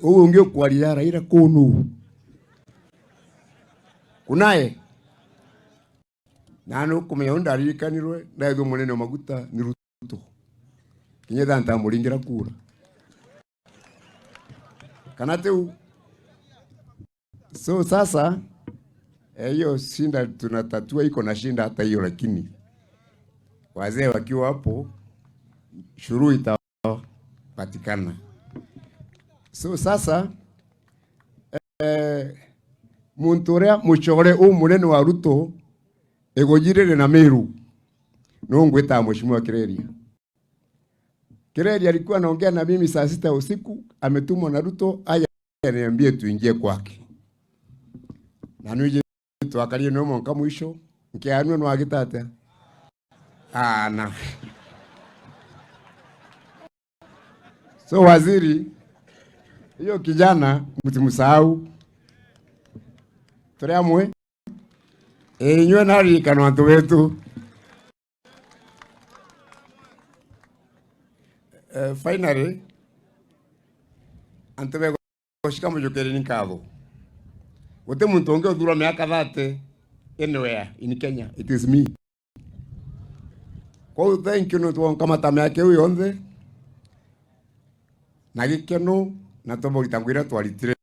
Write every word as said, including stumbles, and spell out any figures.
Uu ungi ukwaria Raila kunu? Kunae? Na nukumenya uu ndaririkanirwe, ndaithua munene wa maguta ni Ruto. Kinya thaa ntamuringira kura. Kana tiu? So sasa, eh, hiyo shida tunatatua iko na shida hata hiyo, lakini wazee wakiwa hapo, suluhu itapatikana. So sasa, eh, muntu uria mucore uu munene wa Ruto, igujirire na Meru, nungwita Mheshimiwa Kireria. Kireria alikuwa anaongea na mimi saa sita ya usiku, ametumwa na Ruto aje aniambie tuingie kwake. Na nuje twakarie no mwanka mwisho, nkianwe no agita atia? Ana. So waziri, hiyo kijana msimsahau. Turi amwe. Inywe naririkana antu betu. Eh, finally, antu begucika mujukireni nkatho. Guti muntu ungi uthurwa miaka thirty anywhere in Kenya. It is me. Kwou thank you nontu bwa nkamata miaka iu yonthe na gikeno na tobogita ngwira twaritire.